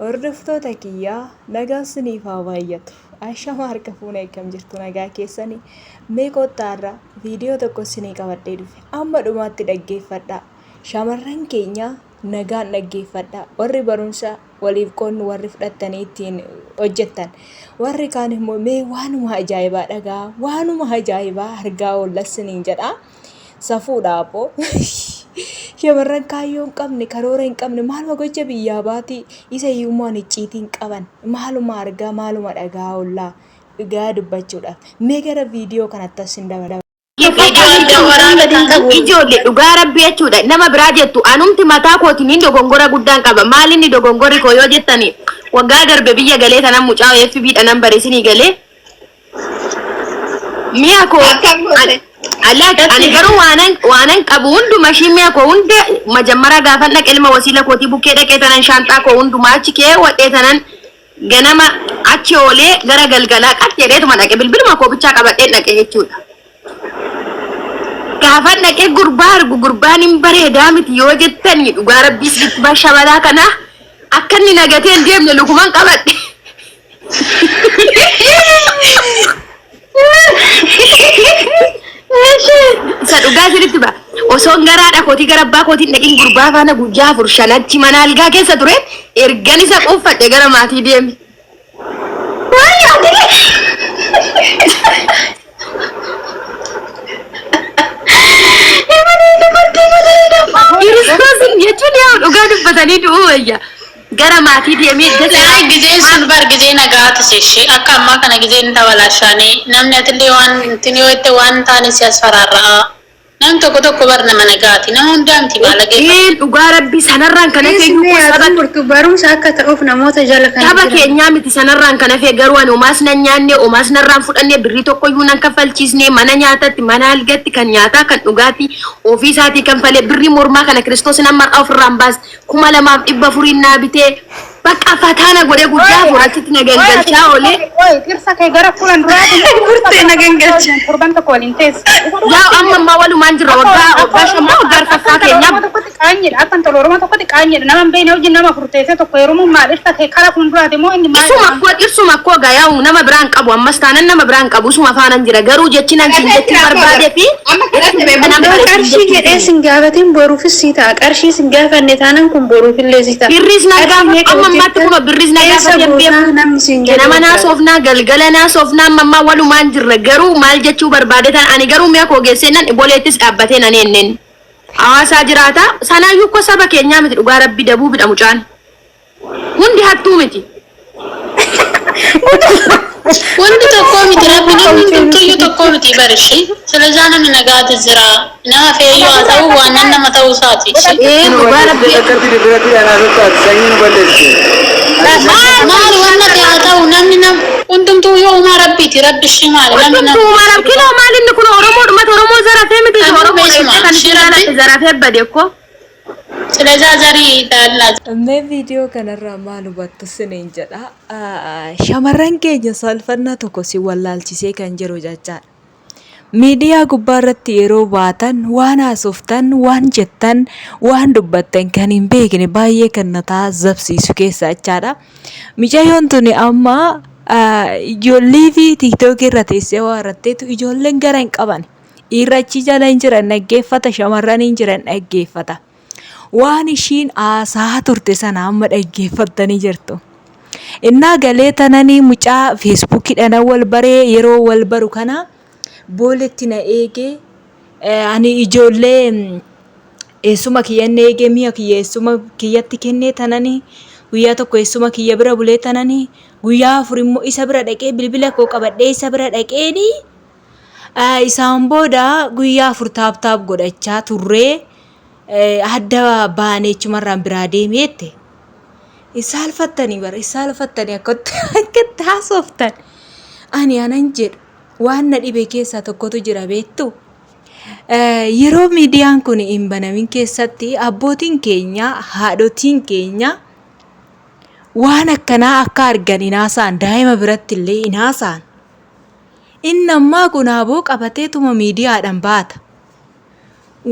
Hordoftoota kiyya nagaan siniif haa baay'atu. Ashama harka fuune akkam jirtu nagaa keessanii mee kottaa irra viidiyoo tokko sinii qabadhee dhufe amma dhumaatti dhaggeeffadhaa. Shamarran keenya nagaan dhaggeeffadhaa. Warri barumsa waliif qoodnu warri fudhattanii ittiin hojjettan warri kaan immoo mee waanuma ajaa'ibaa dhagaa waanuma ajaa'ibaa argaa oolla siniin jedha. Safuudha abboo. Shamarran kaayyoo hin qabne, karoora hin qabne, maaluma gocha biyyaa baatii isa hiyyummaan icciitii hin qaban. Maaluma argaa, maaluma dhagaa oollaa dhugaa dubbachuudhaaf. Mee gara viidiyoo kanatti as hin dabala. Ijoollee dhugaa rabbii jechuudha nama biraa jettu anumti mataa kootiin hin dogongora guddaan qaba maal inni dogongorri koo yoo jettani waggaa darbe biyya galee tanan mucaa FB dhanan bareesinii galee Mi'a koo Akkam goote? Alaak ani garuu waanan waanan qabu hunduma ishii mi'a koo hunda majammara gaafan dhaqe ilma wasiila kootii bukkee dhaqee tanan shaanxaa koo hundumaa achi kee wadhee tanan ganama achi oolee gara galgalaa qax jedheetuma dhaqe bilbiluma koo bichaa qabadheen dhaqe jechuudha. Gaafan dhaqee gurbaa argu gurbaan hin bareedaa miti yoo jettanii dhugaa rabbii isinitti bashabalaa kana akka inni nagatee hin deemne lukuman qabadhe. Isa dhugaa isinitti ba. Osoon gara haadha kootii gara abbaa kootiin dhaqin gurbaa faana guyyaa afur shanachi mana algaa keessa ture ergan isa quuffadhe gara maatii deeme. Kiristoosin jechuun yaa dhugaa dubbatanii du'uu wayya. Gara maatii deemee Laa gizeen sun bar gizee nagaati ishee akka ammaa kana gizeen tabalaashaanii namni atillee waan ittiin yoo itti waan hin taane si as faraarra'a. Namni tokko tokko bar nama nagaati nama hundaa miti baalagee qaba. Een dhugaa rabbii sanarraan kan hafe iyyuu Mee koo haa saba xumurtu barumsa akka ta'uuf namoota jala kana saba jiran. keenyaa miti sanarraan kan hafe garuu ani homaas nan nyaanne homaas narraan fudhanne birrii tokko iyyuu nan kaffalchiisne mana nyaatatti mana algatti kan nyaataa kan dhugaatii ofii isaatii kanfalee birrii mormaa kana kiristoos nan mar'aa ofirraan baas 2400 naa bitee bakka fataa na godhee guyyaa afur achitti na gangalchaa oolee. Qoy dhirsa kee gara fuula duraatti Gurtee na gangalcha. Torban tokko waliin teessu. Yaa amma ammaa walumaan jirra waggaa waggaa shammaa waggaa arfaffaa Oromoo keenyaa. tokkotti qaanyidha. Akka intala Oromoo tokkotti qaanyidha. Nama hin beekne wajjin nama afur teessee tokko heerumuun maal dhirsa kee kara fuulduraati moo inni maal? Isuma koo dhirsuma koo gaa yaa'u nama biraan qabu ammas taanan nama biraan qabu isuma faanan jira garuu jechi nan siin jechuu barbaade fi Amma kadhatte bee kanan Yoo bare siin qarshii jechuu jedhee sin gaafatin boruufis sii ta'a. Qarshii sin gaafanne taanan kun boruufillee sii ta'a. Birriis na Qarshii gaafa meeqa amma ammaatti hojjetta? kunoo birriis na Eessa gaafatee hin gootaa beeku. namni siin jedhu Ganama naa jira. soofnaa galgala naa soofnaa amma ammaa walumaan jirra garuu maal jechuu barbaade tan ani garuu mi'a koo geessee nan boleettis dhaabbatee nan eenneen. Hawaasaa jiraata sanaayyuu koo saba keenyaa miti dhugaa rabbi dabuu bidha mucaan. Hundi hattuu miti. Wanti tokkoo miti rabbi namni hundumtuyyuu tokkoo miti bar ishii. Silazaa namni nagaati jira. Nama feeyyuu haa ta'u waan nan nama ta'uu isaati ishii. Ee Nu dhugaa balleessite rabbi. takkatti biratti anaa socho'aati sanyii nu balleessite. Ati sanyii Maali wanna ta'e haa ta'u namni nam hundumtuu yoo uumaa rabbiiti rabbi ishii maali namni Hundumtuu nama. uumaa rabbi kinoo maal inni kun Oromoo dhumata Oromoo zarafee miti Kanuma Oromoo dha isuma jettee kan ishii isin rabbi jaalatte zarafee bade ko. Silazaa zarii daallaa. Mee viidiyoo kanarraa maal hubattu isiniin jedha. Shamarran keenya saalfannaa tokko si wallaalchisee kan jiru jechaadha. Miidiyaa gubbaa irratti yeroo baatan waan haasoftan, waan jettan, waan dubbattan kan hin beekne baay'ee kan na taasifsiisu keessa jechaadha. Micayyoon tuni amma ijoollee fi tiiktookii irra teessee waa irratteetu ijoolleen gara hin qaban. Dhiirri achi jala hin jiran dhaggeeffata, shamarran hin jiran dhaggeeffata. Waan ishiin haasaa turte sana amma dhaggeeffattanii jirtu. Innaa galee tananii mucaa feesbuukiidhaan wal baree yeroo wal baru kana booletti na eegee ani ijoollee eessuma kiyya inni eegee mi'a kiyya eessuma kiyyatti kennee tananii guyyaa tokko eessuma kiyya bira bulee tananii guyyaa afur immoo isa bira dhaqee bilbila koo qabadhee isa bira dhaqeenii Isaan booda guyyaa afur taap taap godhachaa turree adda baanee achumarraan biraa deemee jette. Hin saalfattanii bara hin saalfattanii akkatti akkatti haasoftan. Ani anan jedhu waan na dhibe keessaa tokkotu jira beektu. Yeroo miidiyaan kun hin banamin keessatti abbootiin keenya haadhotiin keenya waan akkanaa akka argan hin haasa'an daa'ima biratti illee hin haasa'an. Inni ammaa kun aboo qabateetuma miidiyaadhaan baata.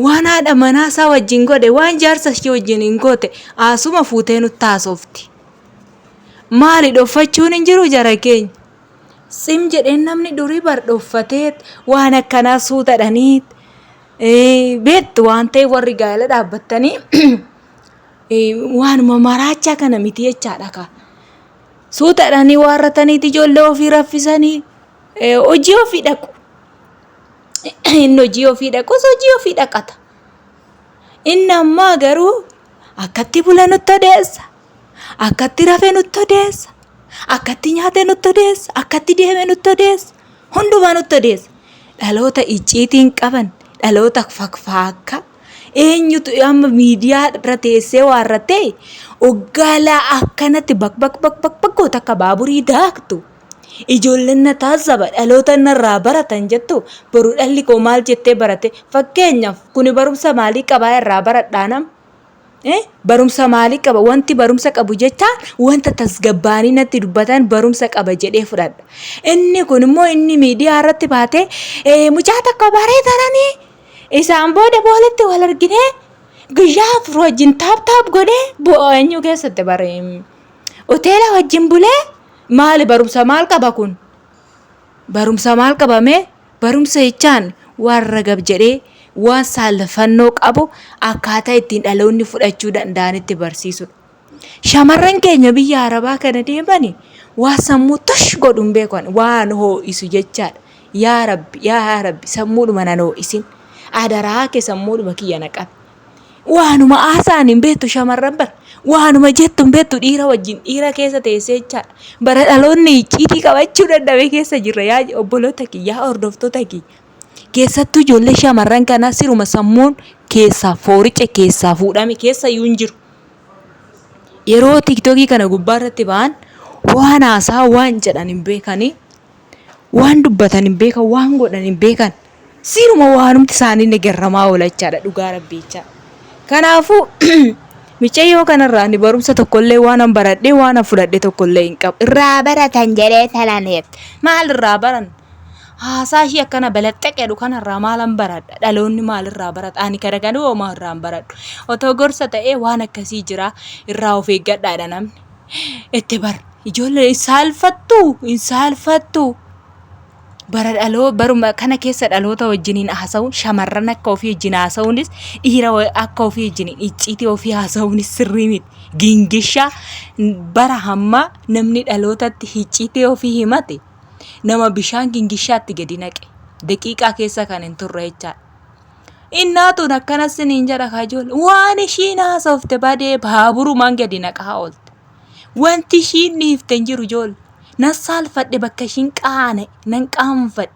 Waan haadha manaa isaa wajjin godhe, waan jaarsa ishee wajjin hin goote, asuma fuutee nutti haasofti. Maali dhoffachuun hin jiru jara keenya. Tsim jedheen namni durii bar dhoffatee waan akkanaa suutadhanii beektu waan ta'eef warri gaa'ela dhaabbattanii waanuma maraachaa kana miti jechaadha kaa. Suutadhanii waarrataniiti ijoollee ofii raffisanii hojii ofii dhaqu. Inni hojii ofii dhaqus hojii ofii dhaqata. Inni ammaa garuu akkatti bula nutti odeessa. Akkatti rafe nutti odeessa. Akkatti nyaate nutti odeessa. Akkatti deeme nutti odeessa. Hundumaa nutti odeessa. Dhaloota icciitiin qaban, dhaloota fakfaakka. Eenyutu amma miidiyaa irra teessee waarrattee oggaalaa akkanatti bak bak bak bak bak goota akka baaburii daaktu. Ijoolleen na taazzaba dhaloota narraa baratan jettu boru dhalli koo maal jettee barate fakkeenyaaf kuni barumsa maalii qabaa irraa baradhaa nam. Barumsa maalii qaba? Wanti barumsa qabu jechaan wanta tasgabbaanii natti dubbatan barumsa qaba jedhee fudhadha. Inni kun immoo inni miidiyaa irratti baatee mucaa tokko baree taranii isaan booda boolitti wal arginee guyyaa afur wajjin taap taap godhee bu'aa eenyu keessatti bare hoteela wajjin bulee maali barumsa maal qaba kun? Barumsa maal qaba mee? Barumsa jechaan waan ragab jedhee waan saalfannoo qabu akkaataa ittiin dhaloonni fudhachuu danda'anitti barsiisudha. Shamarran keenya biyya Arabaa kana deemani waa sammuu tush godhu hin beekan waan hoo'isu jechaadha. Yaa Rabbi yaa Rabbi sammuudhuma nan hoo'isin. Adaraa kee sammuudhuma kiyya na qabi. Waanuma haasa'an hin beektu shamarran bara. Waanuma jettu hin beektu dhiira wajjin dhiira keessa teessee jechaadha. Bara dhaloonni icciitii qabachuu dadhabe keessa jirra yaa obboloota kiyya yaa hordoftoota kiyya. Keessattuu ijoollee shamarran kanaa siruma sammuun keessaa foorice keessaa fuudhame keessa iyyuu hin jiru. Yeroo tiiktookii kana gubbaa irratti ba'an waan haasaa waan jedhan hin beekanii. Waan dubbatan hin beekan, waan godhan hin beekan. Siiruma waanumti isaanii ni garramaa oola jechaadha dhugaa rabbii jechaadha. Kanaafuu micayyoo kanarraa ani barumsa tokkollee waan an baradhee waan an fudhadhe tokkollee hin qabu. Irraa baratan jedhee talaneef maal irraa baran? Haasaa ishii akkana balaxxaqe jedhu kanarraa maalan baradha? Dhaloonni maalirraa barata? Ani kana kanuu homaa irraa hin baradhu. Otoo gorsa ta'ee waan akkasii jira irraa of eeggadhaadha namni. Itti bar ijoollee hin saalfattu hin saalfattu. Bara dhaloo baruma kana keessa dhaloota wajjiniin haasa'uun shamarran akka ofii wajjin haasa'uunis dhiira akka ofii wajjiniin icciitii ofii haasa'uunis sirrii miti. Gingishaa bara hammaa namni dhalootatti icciitii ofii himate nama bishaan gingishaatti gadi naqe daqiiqaa keessa kan hin turre jechaadha. Innaatuun akkana siniin jedha kaa ijoollee waan ishiin haasofte badee baaburumaan gadi naqaa oolte. Wanti ishiin dhiifte hin jiru ijoollee. Nan saalfadhe bakka ishiin qaane nan qaanfadhe.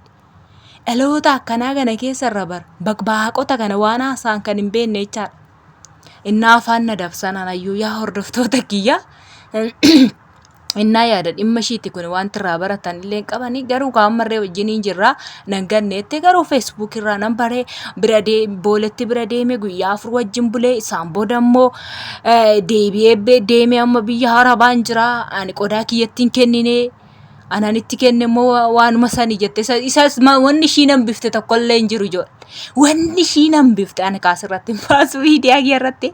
Dhaloota akkanaa kana keessa irra bara baqbaaqota kana waan haasa'an kan hin beekne jechaadha. Innaa afaan na dabsan anayyuu yaa hordoftoota kiyya. Innaa yaada dhimma ishiiti kun wanti irraa baratan illee hin qabani garuu kaa ammarree wajjiniin jirra nan ganneette garuu feesbuuk irraa nan baree bira booletti bira deeme guyyaa afur wajjin bulee isaan booda immoo deebi'ee deemee amma biyya arabaan jira ani qodaa kiyyatti hin kennine anan itti kenne immoo waanuma sani jette isas wanni ishii nan bifte tokkollee hin jiru ijoollee wanni ishii nan bifte ani kaasirratti hin baasu miidiyaa kiyya irratti.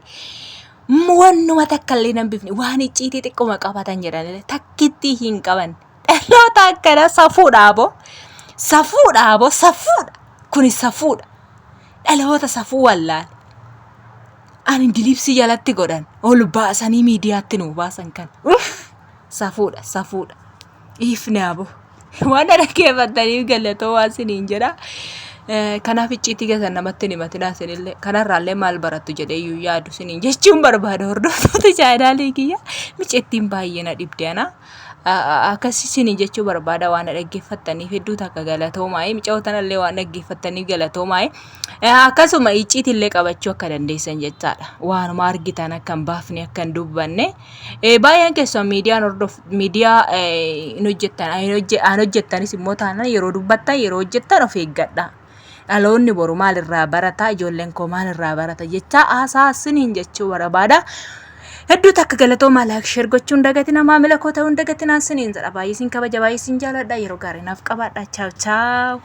Wannuma takka illee nan bifne waan icciitii xiqquma qabatan jedhan takkittii hin qaban. Dhaloota akkana safuudha aboo. Safuudha aboo safuudha. Kuni safuudha. Dhaloota safuu wallaale. Ani dilibsii jalatti godhan ol baasanii miidiyaatti nuu baasan kan. Uff! Safuudha safuudha. Dhiifne aboo. Waan na dhaggeeffattaniif galatoomaa isiniin jedha. Kanaaf icciitii keessan namatti hin himatinaa isinillee. Kanarraallee maal barattu jedhee iyyuu yaadu isiniin jechuun barbaada hordoftoota chaanaalii kiyya. Micettiin baay'ee na dhibde ana. Akkas isiniin jechuu barbaada waan na dhaggeeffattaniif hedduu takka galatoomaa. Micoo tanallee waan dhaggeeffattaniif galatoomaa. Akkasuma icciitillee qabachuu akka dandeessan jechaadha. Waanuma argitan akka hin baafne akka hin dubbanne. Baay'een keessan miidiyaan hordof miidiyaa hin hojjettan an hojjettanis immoo taanaan yeroo dubbattan yeroo hojjettan of eeggadha. Dhaloonni boru maalirraa barata ijoolleen koo maalirraa barata jechaa haasaa isiniin jechuu barbaada. Hedduu takka galatoomaa like share gochuun dagatina maamila koo ta'uun dagatinaan isiniin jedha. Baay'ee isin kabaja baay'ee isin jaaladha yeroo gaarii naaf qabaadha. Chaaw chaaw.